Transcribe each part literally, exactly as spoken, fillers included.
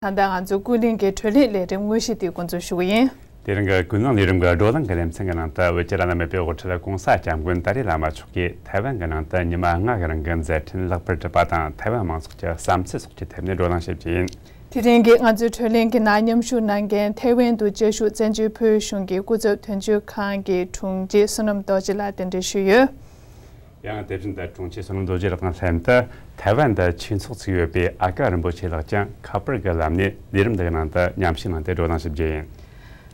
ད་ལྟ་ང་ཚོའི་ཀུན་གླེང་གི་བགྲོ་གླེང་ལས་རིམ་དངོས་གཞི་དེ་འགོ་འཛུགས་ཞུ་གི་ཡིན། དེ་རིང་གི་ཀུན་གླེང་ལས་རིམ་གྱི་བགྲོ་གླེང་གི་ལེ་ཚན་གྱི་ནང་དུ་བོད་ཀྱི་བླ་ན་མེད་པའི་དབུ་ཁྲིད་༸གོང་ས་༸སྐྱབས་མགོན་ཏཱ་ལའི་བླ་མ་མཆོག་གིས་ཐའེ་ཝན་གྱི་ནང་དུ་ཉི་མ་ལྔ་གི་རིང་གི་མཛད་འཕྲིན་ལེགས་པར་གྲུབ་པ་དང་། ཐའེ་ཝན་མང་ཚོགས་ཀྱི་བསམ་ཚུལ་སོགས་ཀྱི་ཐད་ནས་བགྲོ་གླེང་བྱེད་ཀྱི་ཡིན། དེ་རིང་གི་ང་ཚོའི་བགྲོ་གླེང་གི་ནང་མཉམ་ཞུགས་གནང་མཁན་ཐའེ་ཝན་དུ་བཅའ་བཞུགས་བཙན་བྱོལ་བོད་གཞུང་གི་སྐུ་ཚབ་དོན་གཅོད་ཁང་གི་དྲུང་ཆེ་བསོད་ནམས་རྡོ་རྗེ་ལགས་གདན་འདྲེན་ཞུས་ཡོད། ཡང་དེ་བཞིན་དུ་དྲུང་ཆེ་བསོད་ནམས་རྡོ་རྗེ་ལགས་དང་ལྷན་དུ་ཐའེ་ཝན་དུ་ཆོས་ཚོགས་བཙུགས་ཡོད་པའི་ཨ་ཀ་རིན་པོ་ཆེ་ལགས་ཀྱང་ཁ་པར་གྱི་ལམ་ནས་ལས་རིམ་འདིའི་ནང་དུ་མཉམ་ཞུགས་གནང་སྟེ་བགྲོ་གླེང་ཞིབ་རྒྱས་ཡིན།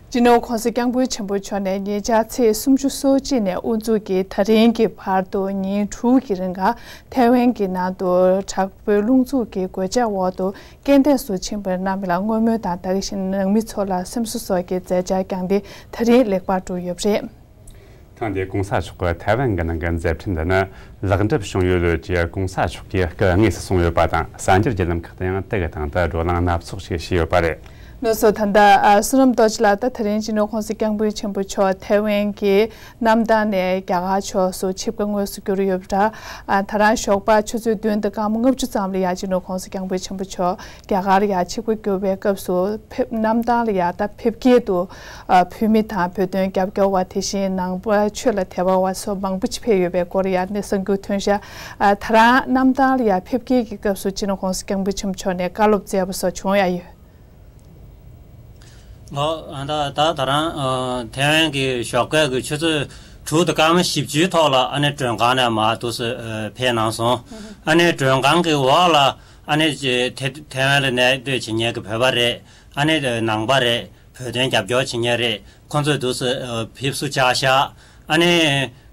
སྤྱི་ནོར་༸གོང་ས་༸སྐྱབས་མགོན་ཆེན་པོ་མཆོག་ནས་ཉེ་ཆར་ཚེས་སུམ་ཅུ་སོ་གཅིག་ནས་དབུ་འཛུགས་ཀྱིས་ད་རིང་གི་བར་དུ་ཉིན་དྲུག་གི་རིང་ལ་ཐའེ་ཝན་གྱི་ནང་དུ་དྲག་པོའི་རླུང་འཚུབ་ཀྱི་གོད་ཆག་འོག་ཏུ་རྐྱེན་འདས་སུ་ཕྱིན་པར་གནང་བ་ལ་བསྔོ་སྨོན་དང་། ད་ག་བཞིན་ནང་མི་ཚོ་ལ་སེམས་གསོ་སོགས་ཀྱི་མཛད་འཆར་བསྐྱངས་ཏེ་ད་རིང་ལེགས་པར་གྲུབ་ཡོད་པ་རེད། ཐེངས་འདིའི་༸གོང་ས་མཆོག་གི་ཐའེ་ཝན་གྱི་ནང་གི་མཛད་འཕྲིན་འདི་ནི་ལེགས་གྲུབ་བྱུང་ཡོད་ལུགས་ཀྱི་༸གོང་ས་མཆོག་གིས་སྐུ་དངོས་སུ་གསུངས་ཡོད་པ་དང་། གསར་འགྱུར་བརྒྱུད་ལམ་ཁག་ཏུ་ཡང་དེ་གི་སྟེང་དུ་བགྲོ་གླེང་སྣ་ཚོགས་ཤིག་བྱས་ཡོད་པ་རེད། ལགས་སོ། ད་ལྟ་ཨ་བསོད་ནམས་རྡོ་རྗེ་ལགས། ད་དེ་རིང་སྤྱི་ནོར་༸གོང་ས་༸སྐྱབས་མགོན་ཆེན་པོ་མཆོག་ཐའེ་ཝན་གྱི་གནམ་ཐང་ནས་རྒྱ་གར་ཕྱོགས་སུ་ཆིབས་ཁ་དངོས་སུ་བསྒྱུར་ཡོད་པ་རེད། ཨ་ད་རང་ཞོགས་པ་ཆུ་ཚོད་བདུན་དང་སྐར་མ་ལྔ་བཅུ་ཙམ་ལ་ཡ་སྤྱི་ནོར་༸གོང་ས་༸སྐྱབས་མགོན་ཆེན་པོ་མཆོག་རྒྱ་གར་ཡ་ཆིབས་ཁ་བསྒྱུར་བའི་སྐབས་སུ་ཕེབས་གནམ་ཐང་ལ་ཡ་ད་ཕེབས་སྐྱེལ་དུ་ཨ་བོད་མི་དང་བོད་དོན་རྒྱབ་སྐྱོར་བ། དེ་བཞིན་ནང་པ་ཆོས་ལ་དད་པ་བ་སོགས་མང་པོ་ཅིག་ཕེབས་ཡོད་པའི་སྐོར་ཡ་ནས་གསར་འགྱུར་ཐོན་ཤག་ཨ་ད་རང་གནམ་ཐང་ལ་ཡ་ཕེབས་སྐྱེལ་གྱི་སྐབས་སུ་སྤྱི་ནོར་༸གོང་ས་༸སྐྱབས་མགོན་ཆེན་པོ་མཆོག་ནས་བཀའ་སློབ་སྩལ་བ་སོགས་བྱུང་ཡ་ཡོད། ལགས། ད་ད་ད་རང་ཨ་ཐའེ་ཝན་གྱི་ཞོགས་ཀས་ཀྱི་ཆུ་ཚོད་དྲུག་དང་སྐར་མ་བཞི་བཅུའི་ཐོག་ལ་ཨ་ནི་མགྲོན་ཁང་ནས་མར་འདུག་སེ་ཨ་ཕེབས་གནང་སོང་། ཨ་ནི་མགྲོན་ཁང་གི་འོག་ལ་ཨ་ནི་ཅེ་ཐེ་ཐའེ་ཝན་ལ་གནས་སྡོད་བྱེད་མཁན་གྱི་བོད་པ་རེད། ཨ་ནི་ནང་པ་རེད། བོད་དོན་རྒྱབ་སྐྱོར་བྱེད་མཁན་རེད། ཁོང་ཚོས་འདུག་སེ་ཨ་ཕེབས་བསུ་བཅར་ཤག་ཨ་ནི་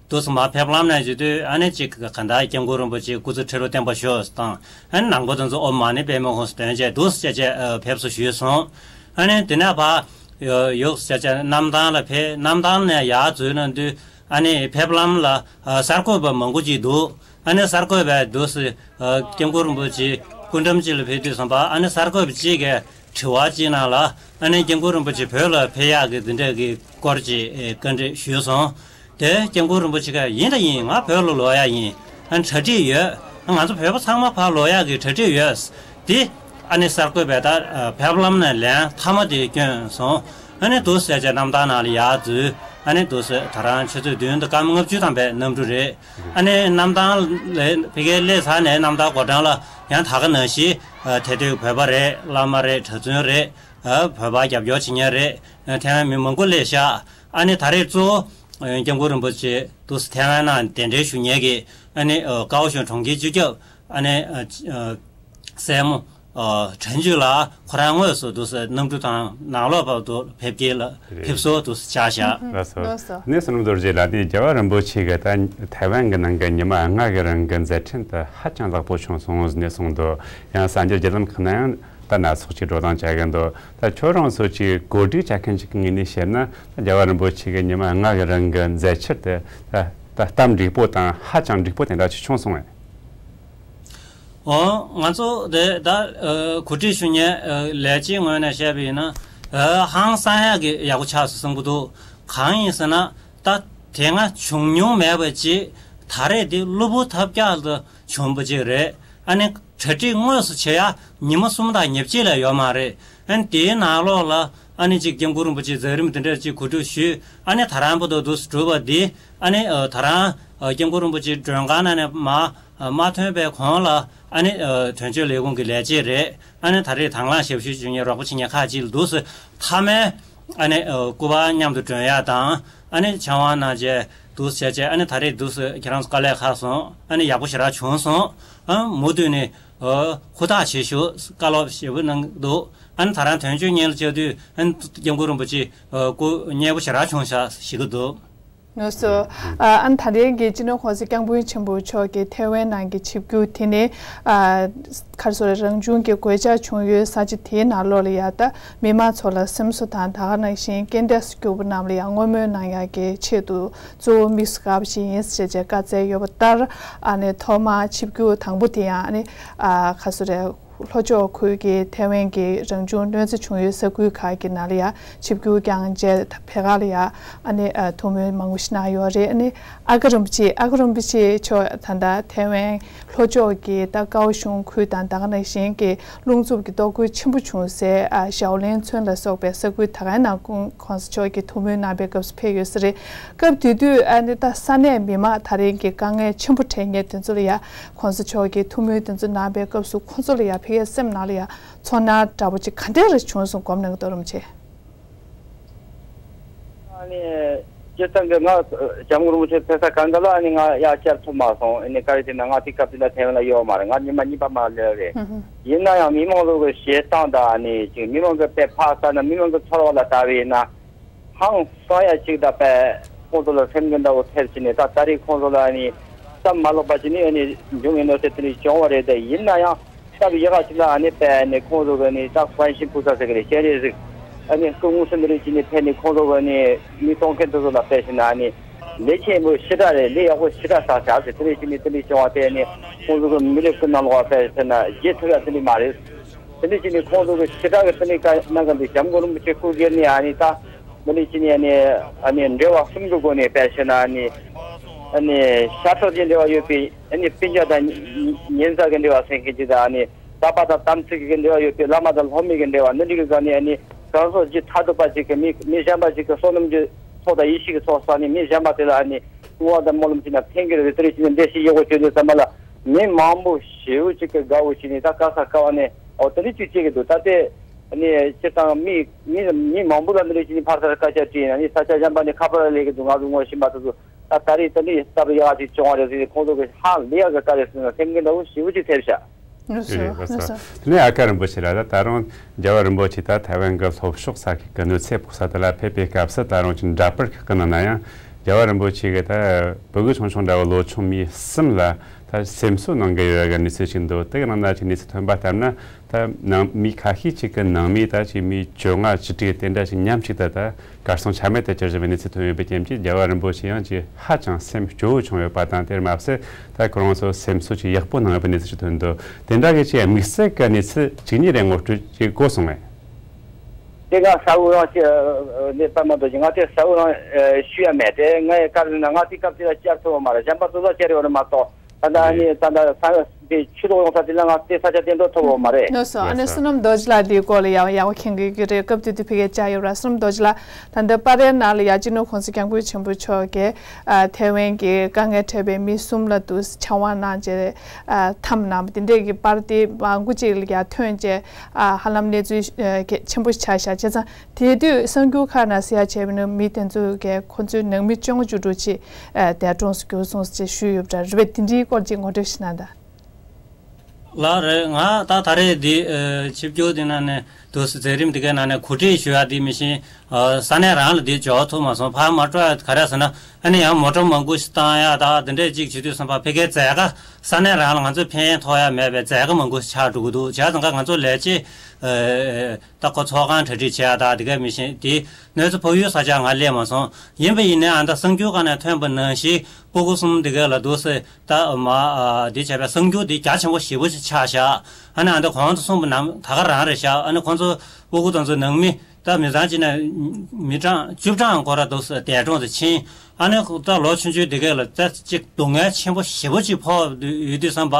འདུག་སེ་མར་ཕེབས་ལམ་ནས་བྱེད་དུས་ཨ་ནི་ཅིག་ག་ད་སྐྱབས་མགོན་རིན་པོ་ཆེ་སྐུ་ཚེ་ཁྲི་ལོ་བརྟན་པར་ཤོག་དང་། ཨ་ནི་ནང་པ་དེ་ཚོ་ཨོཾ་མ་ཎི་པདྨེ་ཧཱུྃ་སུ་འདོན་བྱས་འདུག་སེ་བྱས་བྱས་ཨ་ཕེབས་བསུ་ཞུས་སོང་། ཨ་ནི་དེ་ནས་ཕར་ཡོ་ཡོག་བྱས་བྱས་གནམ་ཐང་ལ་ཕེབས། གནམ་ཐང་ནས་ཡར་འཛུལ་གནང་དུས་ཨ་ནི་ཕེབས་ལམ་ལ་ཨ་གསར་འགོད་པ་མང་པོ་ཅིག་འདུག་ཨ་ནི་གསར་འགོད་པས་འདུག་སེ་ཨ་སྐྱབས་མགོན་རིན་པོ་ཆེ་སྐུ་འགྲམ་ཅིག་ལ་ཕེབས་དུས་ཙམ་པ་ཨ་ནི་གསར་འགོད་པ་གཅིག་གིས་དྲི་བ་གཅིག་ནང་ལ་ཨ་ནི་སྐྱབས་མགོན་རིན་པོ་ཆེ་བོད་ལ་ཕེབས་ཡག་གི་འདི་འདྲ་གི་སྐོར་གྱི་ཨེ་བཀའ་འདྲི་ཞུས་སོང་། དེ་སྐྱབས་མགོན་རིན་པོ་ཆེ་གིས་ཡིན་ད་ཡིན། ང་བོད་ལ་ལོག་ཡག་ཡིན། ཨ་ནི་གྲ་སྒྲིག་ཡོད། ང་ཚོ་བོད་པ་ཚང་མ་ཕར་ལོག་ཡག་གི་གྲ་སྒྲིག་ཡོད། དེ་ཨ་ནི་གསར་འགོད་པས་ད་ཨ་ཕེབས་ལམ་ནས་ལན་མཐའ་མ་དེ་བསྐྱོན་སོང་། ཨ་ནི་འདུག་སེ་བྱས་གནམ་ཐང་ནང་ལ་ཡར་འཛུལ། ཨ་ནི་འདུག་སེ་ད་རང་ཆུ་ཚོད་བདུན་དང་སྐར་མ་ལྔ་བཅུ་ཐམ་པའི་གནམ་གྲུ་རེད། ཨ་ནི་གནམ་ཐང་ལ་ཕ་གིར་སླེབས་ཚར་ནས་གནམ་ཐང་སྒོ་འགྲམ་ལ་ཡང་ད་ག་ནང་བཞིན་ཨ་དེ་དུས་བོད་པ་རེད། བླ་མ་རེད། གྲྭ་བཙུན་རེད། ཨ་བོད་པ་རྒྱབ་སྐྱོར་བྱེད་མཁན་རེད། ཨ་ཐའེ་ཝན་མི་མང་པོ་སླེབས་ཤག་ཨ་ནི་ད་རེས་གཙོ་བོ་ཨ་སྐྱབས་མགོན་རིན་པོ་ཆེ་འདུག་སེ་ཐའེ་ཝན་ནང་གདན་འདྲེན་ཞུ་མཁན་གྱི་ཨ་ནི་ཨ་ཀའོ་ཤུན་གྲོང་ཁྱེར་སྤྱི་ཁྱབ་ཨ་ནི་ཨ་ཨ་སྲས་མོ་ཨ་ཁྲེན་ཅུན་ལགས་ཁོ་རང་དངོས་སུ་འདུག་སེ་གནམ་གྲུ་དང་ནང་ལོགས་བར་དུ་ཕེབས་སྐྱེལ་ལ་རེད། ཕེབས་བསུ་འདུག་སེ་བཅར་ཤག་ལགས་སོ། ལགས་སོ། ནས་བསོད་ནམས་རྡོ་རྗེ་ལགས། དེ་རྒྱལ་བ་རིན་པོ་ཆེ་གིས་ད་ཐའེ་ཝན་གྱི་ནང་གི་ཉི་མ་ལྔ་གི་རིང་གི་མཛད་འཕྲིན་དེ་ཧ་ཅང་ལེགས་པོ་བྱུང་སོང་ཟེར་ནས་གསུངས་འདུག་ཡང་གསར་འགྱུར་བརྒྱུད་ལམ་ཁག་ནང་ཡང་ད་སྣ་ཚོགས་ཅིག་བགྲོ་གླེང་བྱ་གི་འདུག་ད་ཁྱོད་རང་ཚོ་ཅིག་གོ་སྒྲིག་བྱ་མཁན་ཅིག་གི་ངོས་ནས་བཤད་ན། ད་རྒྱལ་བ་རིན་པོ་ཆེ་གི་ཉི་མ་ལྔ་གི་རིང་གི་མཛད་འཆར་དེ་ད་ད་སྟབས་འགྲིག་པོ་དང་ཧ་ཅང་འགྲིག་པོ་དེ་འདྲ་ཅིག་བྱུང་སོང་ངས། འོ། ང་ཚོ་དེ་ད་ཨ་གོ་སྒྲིག་ཞུ་མཁན་ཨ་ལས་བྱེད་ངོས་ནས་བཤད་པ་ཡིན་ན་ཨ་ཧང་སང་ཡག་གི་ཡག་པོ་ཆགས་སོང་བསམ་གྱི་འདུག་གང་ཡིན་ཟེར་ན་ད་དེ་སྔ་བྱུང་མྱོང་མེད་པ་ཅིག་ད་རེས་དེ་གློ་བུར་ཐབས་སྐྱག་ལ་བྱུང་བ་ཅིག་རེད། ཨ་ནི་གྲ་སྒྲིག་དངོས་སུ་བྱེད་ཡག་ཉི་མ་གསུམ་དང་ཉེར་གཅིག་ལས་ཡོད་མ་རེད། ཨ་ནི་དེའི་ནང་ལོགས་ལ་ཨ་ནི་ཅིག་སྐྱབས་མགོན་རིན་པོ་ཆེའི་མཛད་རིམ་དེ་འདྲ་ཅིག་གོ་སྒྲིག་ཞུས། ཨ་ནི་ད་རང་བར་དུ་འདུག་སེ་གྲུབ་པ་འདི་ཨ་ནི་ཨ་ད་རང་ཨ་སྐྱབས་མགོན་རིན་པོ་ཆེ་མགྲོན་ཁང་ནང་ནས་མར་ཨ་མ་ཐོན་པའི་གོང་ལ་ཨ་ནི་ཨ་དོན་གཅོད་ལས་ཁུངས་ཀྱི་ལས་བྱེད་རེད། ཨ་ནི་ད་རེས་དང་བླངས་ཞབས་ཞུ་ཞུ་མཁན་རོགས་པ་བྱེད་མཁན་ཁག་ཅིག་ལ་འདུག་སེ་མཐའ་མའི་ཨ་ནི་ཨ་སྐུ་པར་མཉམ་དུ་སྒྲོན་ཡག་དང་། ཨ་ནི་ཕྱག་དབང་གནང་བྱས་འདུག་སེ་བྱས་བྱས། ཨ་ནི་ད་རེས་འདུག་སེ་ཁྱེད་རང་ཚོ་དཀའ་ལས་ཁག་སོང་། ཨ་ནི་ཡག་པོ་ཞེ་དྲག་བྱུང་སོང་། ཨ་མུ་མཐུད་ནས་ཨ་ཧུར་ཐག་བྱེད་ཤོག་བཀའ་སློབ་ཞེ་པོ་གནང་གི་འདུག་ཨ་ནི་ད་རང་དོན་གཅོད་བརྙན་ལ་བཅར་དུས་ཨ་ནི་སྐྱབས་མགོན་རིན་པོ་ཆེ་ཨ་སྐུ་མཉེས་པོ་ཞེ་དྲག་བྱུང་ཤག་ཞུ་གི་འདུག་ལགས་སོ། ཨ་ཨ་ནི་ད་ལན་གྱི་སྤྱི་ནོར་༸གོང་ས་༸སྐྱབས་མགོན་ཆེན་པོ་མཆོག་གི་ཐའེ་ཝན་ནང་གི་ཆིབས་བསྒྱུར་དེ་ནི་ཨ་ག་རེ་ཟེར། རང་བྱུང་གི་གོད་ཆག་བྱུང་ཡོད་ས་ཆ་དེའི་ནང་ལོགས་ལ་ཡ་ད་མི་མང་ཚོ་ལ་སེམས་གསོ་དང་། ད་ག་ནང་བཞིན་རྐྱེན་འདས་སུ་གྱུར་པ་རྣམས་ལ་ཡང་བསྔོ་སྨོན་གནང་ཡག་གི་ཆེད་དུ་གཙོ་བོ་དམིགས་སུ་བཀར་བ་ཞིག་ཡིན་ཟེར་བྱས་བཀའ་སྩལ་ཡོད་པ་ལྟར། ཨ་ནི་ཐོག་མར་ཆིབས་བསྒྱུར་དང་པོ་དེ་ཡང་ཨ་ནི་ཨ་ག་རེ་ཟེར། ལྷོ་ཕྱོགས་ཁུལ་གྱི་ཐའེ་ཝན་གྱི་རང་བྱུང་གནོད་འཚེ་བྱུང་ཡུལ་ས་ཁུལ་ཁག་གི་ནང་ལ་ཡ་ཆིབས་བསྒྱུར་བསྐྱངས་རྗེས་ད་ཕེབས་ཁ་ལ་ཡ་ཨ་ནི་ཨ་ཐུགས་སྨོན་མང་པོ་ཞིག་གནང་ཡོད་རེད། ཨ་ནི་ཨ་ཀ་རིན་པོ་ཆེ། ཨ་ཀ་རིན་པོ་ཆེ་མཆོག་ད་ལྟ་ཐའེ་ཝན་ལྷོ་ཕྱོགས་ཀྱི་ད་ཀའོ་ཤུང་ཁུལ་དང་ད་ག་ནང་བཞིན་གྱི་རླུང་འཚུབ་ཀྱི་གཏོར་རྒོལ་ཆེན་པོ་བྱུང་སའི་ཨ་ཞའོ་ལན་ཚོན་ལ་སོགས་པའི་ས་ཁུལ་ད་གའི་ནང་ཁོང་ཁོང་ཚོ་མཆོག་གིས་ཐུགས་སྨོན་གནང་པའི་སྐབས་སུ་ཕེབས་ཡོད་ས་རེད། སྐབས་དེ་དུས་ཨ་ནི་ད་ས་གནས་མི་མང་ད་རིང་གི་དཀའ་ངལ་ཆེན་པོ་འཕྲད་མཁན་དེ་ཚོ་ལ་ཡ་ཁོང་ཚོ་མཆོག་གིས་ཐུགས་སྨོན་དེ་ཚོ་གནང་པའི་སྐབས་སུ་ཁོང་ཚོ་ལ་ཡ་ཕ་གིའི་སེམས་ནང་ལ་ཡ་ཚོར་སྣང་འདྲ་པོ་ཅིག་ག་འདྲ་རེ་བྱུང་སོང་གོམས་ནང་གི་གཏོར་རམ་བྱས། ཨ་ནི་སྤྱིར་བཏང་གི་ང་སྐྱབས་མགོན་རིན་པོ་ཆེ་ཕེབས་ས་གང་ག་ལ་ཨ་ནི་ང་ཡར་བཅར་ཐུབ་མ་སོང་། ཨ་ནི་ག་རེ་བྱས་ན་ང་དེ་སྐབས་དེ་ལ་ཐའེ་ཝན་ལ་ཡོད་མ་རེད། ང་ཉི་མ་གཉིས་པ་མ་སླེབས་རེད། ཧུམ་ཧུམ། ཡིན་ན་ཡང་མི་མང་ཚོ་གི་བྱེད་སྟངས་དང་ཨ་ནི་ཅིག་མི་མང་གི་དཔེ་ཕར་ལྟ་ན་མི་མང་གི་ཚོར་བ་ལ་ལྟ་བས་ན། ཧང་སང་ཡ་གཅིག་ད་པས་ཁོང་ཚོ་ལ་སེམས་འགུལ་འདྲ་བོ་ཐེབས་ཕྱིན་ནས་ད་ད་རེས་ཁོང་ཚོ་ལ་ནི་སྟབས་མ་ལོག་པ་ཅིག་ནི་ཨ་ནི་འབྱུང་ངེས་ནོ་ཟེར་དེ་ནི་བྱུང་བ་རེད། དེ་ཡིན་ན་ཡང་སྟབས་ཡག་ག་ཅིག་ལ་ཨ་ནི་པས་ནི་ཁོང་ཚོ་གི་ནི་ད་ཀོན་ཤིན་ཕུ་ས་ཟེར་གི་རེད། སྤྱན་རས་གཟིགས་ཨ་ནི་སྐུ་ངོ་སུ་འདི་རེད་ཅིག་ནི་ཕེབས་ནི་ཁོང་ཚོ་གི་ནི་མི་གཏོང་མཁན་དེ་ཚོ་ལ་དཔེ་བྱས་ན་ཨ་ནི་ལས་ཆེན་པོ་ཞེ་དྲག་རེད། ལས་ཡག་པོ་ཞེ་དྲག་བསགས་བཞག་ཟེར་དེ་རེད་ཅིག་ནི་དེ་འདྲ་བྱུང་བ་དེ་ནི་ཁོང་ཚོ་གི་མི་རིགས་ཀྱི་ནང་ལོགས་པས་ཟེར་ན་བརྗེད་ཐུབ་ཡ་དེ་འདྲ་མ་རེད། དེ་འདྲ་བྱས་ནས་ཁོང་ཚོ་གི་ཞེ་དྲག་གི་དེ་འདྲའི་བཀའ་གནང་གི་འདུག་སྐྱབས་མགོན་རིན་པོ་ཆེ་སྐུ་སྒེར་ནས་ཨ་ནི་ད་དེ་འདྲ་བྱས་ནས་ཨ་ནི་ཨ་ནི་འབྲེལ་བ་གསུམ་གྱི་སྒོ་ནས་དཔེ་བྱས་ན་ཨ་ནི་ཨ་ནི་ཤ་ཁྲག་གི་འབྲེལ་བ་ཡོད་པའི་ཨ་ནི་སྤུན་ཀྱག་དང་ཉེ་ཉེ་མཛའ་གི་འབྲེལ་བ་ཟེར་མཁན་ཅིག་དང་ཨ་ནི་དད་པ་དང་དམ་ཚིག་གི་འབྲེལ་བ་ཡོད་པའི་བླ་མ་དང་སློབ་མའི་གི་འབྲེལ་བ་འདི་འདྲ་གི་སྒང་ནས་ཨ་ནི་གང་ཟག་ཅིག་མཐར་ཐུག་པ་ཅིག་གི་མི་མི་གཞན་པ་ཅིག་གི་བསོད་ནམས་ཀྱི་ཚོགས་དང་ཡེ་ཤེས་ཀྱི་ཚོགས་བསགས་ནས་མི་གཞན་པ་དེ་ལ་ཨ་ནི་བསྔོ་བ་དང་སྨོན་ལམ་བྱས་ན་ཕན་གྱི་རེད། དེ་འདྲ་བྱས་ནས་འགྲེལ་བཤད་ཡག་པོ་བྱས་དུས་ཙམ་པ་ལ། མི་མང་པོ་ཞེ་པོ་ཅིག་གིས་དགའ་བོ་བྱས་ནས་ད་ག་ས་ག་བ་ནས་ཨོ་དེ་འདྲ་ཅིག་བྱེད་ཀྱི་འདུག་ད་ལྟའི་ནི་སྤྱིར་བཏང་མི་མི་མི་མང་པོ་ལ་འདི་འདྲ་བྱས་ནས་ཕར་ཚུར་སྐད་ཆ་དྲིས་ན་ནི་ས་ཆ་གཞན་པ་ནས་ཁ་པར་སླེབས་ཀྱི་འདུག་ང་ཚོ་ངོ་ཤེས་པ་དེ་ཚོ་ད་ད་རེས་ད་འདི་སྟབས་ཡག་ཅིག་བྱུང་བ་རེད་ཟེར་ནས་ཁོང་ཚོ་གི་ཧ་ལས་ཡག་གི་དཀའ་ལས་ཟེར་ན་སེམས་འགུལ་འདྲ་བོ་ཞེ་པོ་ཅིག་ཐེབས་ཤག་ལགས་སོ། ཡིན། ལགས་སོ། དེ་ནས་ཨ་ཀ་རིན་པོ་ཆེ་ལགས། ད་ད་རུང་རྒྱལ་བ་རིན་པོ་ཆེ་ད་ཐའེ་ཝན་གྱི་ལྷོ་ཕྱོགས་ས་ཁུལ་གྱི་གནོད་འཚེ་ཕོག་ས་དེ་ལ་ཕེབས་པའི་སྐབས་སུ་ད་རུང་ཅིག་འདྲ་པར་ཁག་གི་ནང་ན་ཡང་རྒྱལ་བ་རིན་པོ་ཆེ་གི་ད་ཕྲུ་གུ་ཆུང་ཆུང་འདྲ་བོ་ལོ་ཆུང་མི་གསུམ་ལ་ད་སེམས་གསོ་གནང་གི་ཡོད་པའི་གནས་ཚུལ་ཞིག་འདུག་དེ་གི་ནང་ན་ཅིག་གནས་ཚུལ་ཐོན་པ་ལྟར་ན། ད་ནང་མི་ཁ་ཤས་ཅིག་གི་ནང་མི་ད་ཅིག་མི་བཅོ་ལྔ་བཅུ་དྲུག་དེ་འདྲ་ཞིག་མཉམ་གཅིག་ཏུ་ད་གར་སོང་ཆ་མེད་དུ་གྱུར་བཞིན་པའི་གནས་ཚུལ་ཐོན་ཡོད་པའི་རྐྱེན་གྱིས་རྒྱལ་བ་རིན་པོ་ཆེ་ཡང་ཅིག་ཧ་ཅང་སེམས་སྐྱོ་བོ་བྱུང་ཡོད་པ་དང་། དེར་མ་ཟད་ད་ཁོ་རང་ཚོ་སེམས་གསོ་ཅིག་ཡག་པོ་གནང་ཡོད་པའི་གནས་ཚུལ་ཞིག་ཐོན་འདུག་དེ་འདྲ་གི་ཅིག་དམིགས་བསལ་གྱི་གནས་ཚུལ་གཅིག་གཉིས་རེ་ངོ་སྤྲོད་ཅིག་དགོས་སོང་ངས། དེ་ང་ས་འུ་རང་ཅིག་ནས་པར་མ་འདོད་ཅིག་ང་དེ་ས་འུ་རང་ཞུ་ཡ་མེད། དེ་ང་ཡི་སྐབས་ན་ང་དེ་སྐབས་དེ་ལ་བཅར་ཐུབ་པ་མ་རེད། གཞན་པ་ཚོ་ལ་བཅར་ཡོད་རེད་མ་གཏོགས། ད་ལྟ་ཨ་ནི་ད་ལྟ་ས་དེ་ཆུ་ཐོག་ཡོང་ས་དེ་ལ་ང་དེ་ས་ཆ་དེ་འགྲོ་ཐུབ་པ་མ་རེད། ལགས་སོ། ཨ་ནི་བསོད་ནམས་རྡོ་རྗེ་ལགས་འདིའི་སྐོར་ལ་ཡང་ཡག་པོ་མཁྱེན་གྱི་ཡོད་རེད། སྐབས་དེ་དུས་ཕ་གིར་བཅར་ཡོད་ར། བསོད་ནམས་རྡོ་རྗེ་ལགས། ད་ལྟ་པར་རིས་ནང་ལ་ཡ་སྤྱི་ནོར་གོང་ས་སྐྱབས་མགོན་ཆེན་པོ་མཆོག་གིས་ཨ་ཐའེ་ཝན་གྱི་དཀའ་ངལ་འཕྲད་པའི་མི་གསུམ་ལ་དུ་ཕྱག་དབང་གནང་རྗེས་ཨ་འཐམས་གནང་བ་དེ་འདྲས་ཀྱི་པར་དེ་མང་པོ་ཅིག་ལ་ཡ་ཐོན་རྗེས་ཨ་ཧ་ལམ་གནས་ཚུལ་ཨ་གལ་ཆེན་པོ་ཆགས་ཤག་བྱས་ཙང་། དེ་དུས་གསར་འགྱུར་ཁག་ནང་གསལ་བྱས་པ་ནི་མི་དེ་ཚོ་གས་ཁོ་ཚོའི་ནང་མི་བཅོ་ལྔ་བཅུ་དྲུག་ཅིག་ཨ་འདས་གྲོངས་སུ་གྱུར་སོང་ཟེར་ཞུས་ཡོད་པ་འདྲ་རེད་པས། དེ་འདྲའི་སྐོར་ཅིག་ངོ་སྤྲོད་ཞིག་གནང་དང་། ལགས་རེད། ང་ད་ད་རེས་འདི་ཨ་ཆིབས་བསྒྱུར་འདི་ནང་ནས་དུ་མཛད་རིམ་འདི་གའི་ནང་ནས་གོ་སྒྲིག་ཞུ་ཡ་འདི་མི་ཤེས། ཨ་ས་གནས་རང་ལ་འདི་འབྱོར་ཐུབ་མ་སོང་། ཕར་མ་འགྲོ་ཡ་ག་རེ་ཟེར་ན་ཨ་ནི་ཡང་མོ་ཊ་མང་པོ་ཞིག་བཏང་ཡ་ད་འདི་འདྲས་ཅིག་བྱེད་དུས་ཙམ་པ་ཕ་གིའི་མཛད་སྒོ་ས་གནས་རང་ལ་ང་ཚོས་ཕན་ཐོགས་ཡ་མེད་པའི་མཛད་སྒོ་མང་པོ་ཞིག་ཆགས་འགྲོ་གི་འདུག་བྱས་ཙང་ང་ཚོ་ལས་བྱེད་ཨ་ད་ཁོ་ཚོགས་ཁང་གྲ་སྒྲིག་བྱེད་ཡ་ད་འདི་ག་མི་ཤེས། དེ་གནས་ཚུལ་ཕབ་ཡུལ་ས་ཆ་ང་སླེབས་མ་སོང་། ཡིན་པ་ཡིན་ནའི་ཨ་ད་གསར་འགྱུར་སྒང་ནས་ཐོན་པ་ནང་བཞིན་སྤུ་གུ་གསུམ་འདི་ག་ལ་འདུག་སེ་ད་མ་ཨ་འདི་བྱས་པའི་གསར་འགྱུར་འདི་རྒྱ་ཆེན་པོ་ཞེ་པོ་ཞིག་ཆགས་ཤག་ཨ་ནི་ཨ་ད་གོང་དུ་གསུངས་པ་ནང་ད་ག་རང་རེད་ཤག་ཨ་ནི་ཁོང་ཚོ་སྤུ་གུ་དང་ཚོ་ནང་མི་ད་མི་ཚང་གཅིག་ནས་མི་གྲངས་བཅུ་གྲངས་སྐོར་ར་འདུག་སེ་འདས་གྲོངས་སུ་ཕྱིན། ཨ་ནི་ད་ལོ་ཆུང་ཆུང་འདི་ག་ལ་ད་ཅིག་སྡུག་བསྔལ་ཆེན་པོ་ཞེ་པོ་ཅིག་ཕོག་ཡོད་དུས་ཙམ་པ་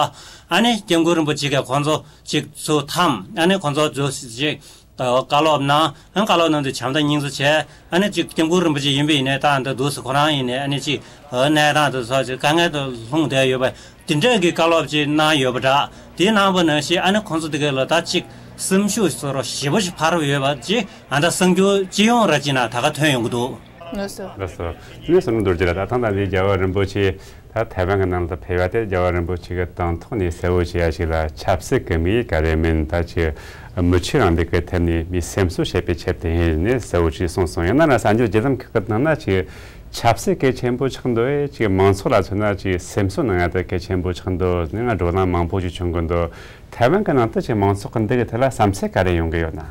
ཨ་ནི་སྐྱབས་མགོན་རིན་པོ་ཆེ་གིས་ཁོང་ཚོ་ཅིག་ཚུར་འཐམས། ཨ་ནི་ཁོང་ཚོ་ཚུར་ཅིག་ད་བཀའ་སློབ་གནང་། ཨ་བཀའ་སློབ་གནང་དུས་བྱམས་དང་སྙིང་རྗེ་བྱས། ཨ་ནི་ཅིག་སྐྱབས་མགོན་རིན་པོ་ཆེ་ཡིན་པ་ཡིན་ནའི་ད་འདི་འདུག་སེ་ཁོ་རང་ཡིན་ནའི་ཨ་ནི་ཅིག་གནས་སྟངས་དེ་ཚོ་ཅིག་དཀའ་ངལ་དུ་ལྷུང་བསྡད་ཡོད་པ་དེ་འདྲས་ཀྱི་བཀའ་སློབ་ཅིག་གནང་ཡོད་པ་འདྲ། དེ་གནང་བ་ནང་བཞིན་ཨ་ནི་ཁོང་ཚོ་དེ་ག་ལ་ད་ཅིག་སེམས་ཤུགས་ཚོར་བ་ཞེ་པོ་ཅིག་འཕར་ཡོད་པ་ཅིག་ཨ་ད་གསར་འགྱུར་སྤྱི་ཡོངས་ར་ཅིག་ནང་ད་ག་ཐོན་ཡོང་གི་འདུག་ལགས་སོ། ལགས་སོ། དེ་ནས་བསོད་ནམས་རྡོ་རྗེ་ལགས། ད་ཐེངས་ད་འདི་རྒྱལ་བ་རིན་པོ་ཆེ་ད་ཐའེ་ཝན་གྱི་ནང་ལ་ཕེབས་པ་དེ་རྒྱལ་བ་རིན་པོ་ཆེ་གི་དང་ཐོག་ནས་གསལ་བོ་བྱེད་ཡ་ཞིག་ལ་ཆབ་སྲིད་ཀྱི་དམིགས་ཡུལ་ག་རེ་མིན། ད་ཅིག་མི་ཆོས་རིང་ལུགས་ཀྱི་ཐད་ནས་མིའི་སེམས་གསོ་བྱེད་པའི་ཆེད་དུ་ཡིན་ནས་གསལ་བོ་ཅིག་གསུངས་སོང་། ཡིན་ན་ན་གསར་འགྱུར་བརྗེད་ལམ་ཁག་གི་ནང་ན་ཅིག་ཆབ་སྲིད་གལ་ཆེན་པོ་ཆགས་འདུག་ཨེ། ཅིག་མང་ཚོགས་ལ་མཚོན་ན་ཅིག་སེམས་གསོ་གནང་ཡ་དེ་གལ་ཆེན་པོ་ཆགས་འདུག་ནས་ང་བགྲོ་གླེང་མང་པོ་ཞིག་བྱུང་གི་འདུག་ཐའེ་ཝན་གྱི་ནང་དུ་ཅིག་མང་ཚོགས་ཀྱི་འདི་གི་ཐད་ལ་བསམ་ཚུལ་ག་རེ་ཡོང་གི་ཡོད་ན།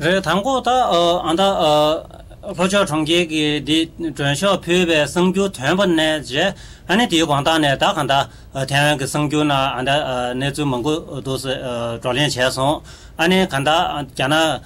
རེད། དང་པོ་ད་ཨ་ཨ་ད་ཨ་ ལྷོ་ཕྱོགས་གྲོང་ཁྱེར་གྱི་འདི་མགྲོན་ཤོག་ཕུལ་བའི་གསར་འགྱུར་ཐོན་པ་ནས་བྱས། ཨ་ནི་དེའི་དགོང་དག་ནས་ད་གང་ལྟར་ཐའེ་ཝན་གྱི་གསར་འགྱུར་ནང་ཨ་ད་གནས་ཚུལ་མང་པོ་འདུག་སེ་བགྲོ་གླེང་བྱས་སོང་། ཨ་ནི་གང་ལྟར་རྒྱ་ནག་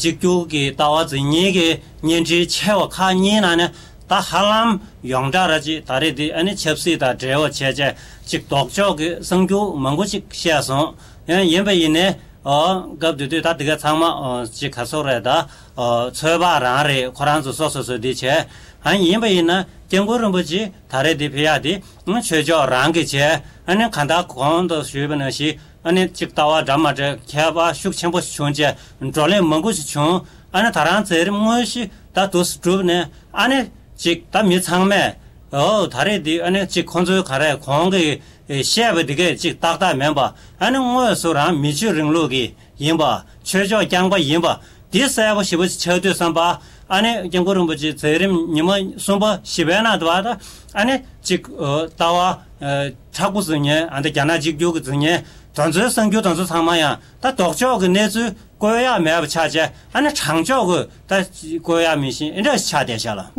གཅིག་གྱུར་གྱི་ལྟ་བ་འཛིན་མཁན་གྱི་བརྙན་འཕྲིན་ཆེ་བ་ཁག་གཉིས་ནང་ནས་ད་ཧ་ལམ་ཡོངས་གྲགས་ར་ཅིག་ད་རེས་འདི་ཨ་ནི་ཆབ་སྲིད་དང་འབྲེལ་བ་བྱས་བྱས་ཅིག་ལྡོག་ཕྱོགས་ཀྱི་གསར་འགྱུར་མང་པོ་ཅིག་བཤད་སོང་། ཡང་ཡིན་པ་ཡིན་ནའི། ཨོ། སྐབས་དེ་དུས་ད་དེ་ག་ཚང་མ་ཨོ་ཅིག་ག་སོག་རེད་ད། ཨོ་ཚོད་དཔག་རང་རེད། ཁོ་རང་ཚོ་སོ་སོ་སོ་འདི་བྱས། ཨ་ཡིན་པ་ཡིན་ན་སྐྱབས་མགོན་རིན་པོ་ཆེ་ད་རེས་འདི་ཕེབས་ཡག་འདི་ཨང་ཆོས་ཕྱོགས་རང་གི་བྱས། ཨ་ནི་གང་ལྟར་གོང་དུ་ཞུས་པ་ནང་བཞིན་ཨ་ནི་ཅིག་ལྟ་བ་འདྲ་མ་འདྲ་ཁྱད་པར་ཤུགས་ཆེན་པོ་ཞིག་བྱུང་བྱས། བགྲོ་གླེང་མང་པོ་ཞིག་བྱུང་། ཨ་ནི་ད་རང་མཛད་རིམ་དངོས་གཞི་ད་དུ་གྲུབ་ནས་ཨ་ནི་ཅིག་ད་མི་ཚང་མས་ཨོ་ད་རེས་འདི་ཨ་ནི་ཅིག་ཁོང་ཚོའི་ག་རེ་གོང་གི་བཤད་པ་འདི་གས་ཅིག་ཏག་ཏག་མིན་པ། ཨ་ནི་དངོས་སུ་རང་མི་ཆོས་རིང་ལུགས་ཀྱི་ཡིན་པ། ཆོས་ཕྱོགས་རྐྱང་པ་ཡིན་པ། འདི་གསལ་པོ་ཞེ་པོ་ཅིག་ཆགས་དུས་ཙམ་པ། ཨ་ནི་སྐྱབས་མགོན་རིན་པོ་ཆེ་མཛད་རིམ་ཉི་མ་གསུམ་པ་བཞི་པའི་ནང་དུ་བ་ད་ཨ་ནི་ཅིག་ལྟ་བ་མཁྲེགས་པོ་འཛིན་མཁན། ཨ་ནི་རྒྱ་ནག་གཅིག་གྱུར་གྱི་འཛིན་མཁན་དེ་ཚོའི་གསར་འགྱུར་དེ་ཚོ་ཚང་མ་ཡང་ད་ལྡོག་ཕྱོགས་ཀྱི་གནས་ཚུལ་བཀོད་ཡག་མེད་པ་ཆགས་བྱས། ཨ་ནི་དྲང་ཕྱོགས་ཀྱི་ད་བཀོད་ཡག་མི་ཤེས་འདི་འདྲ་ཆགས་བསྡད་ཤག་ལ།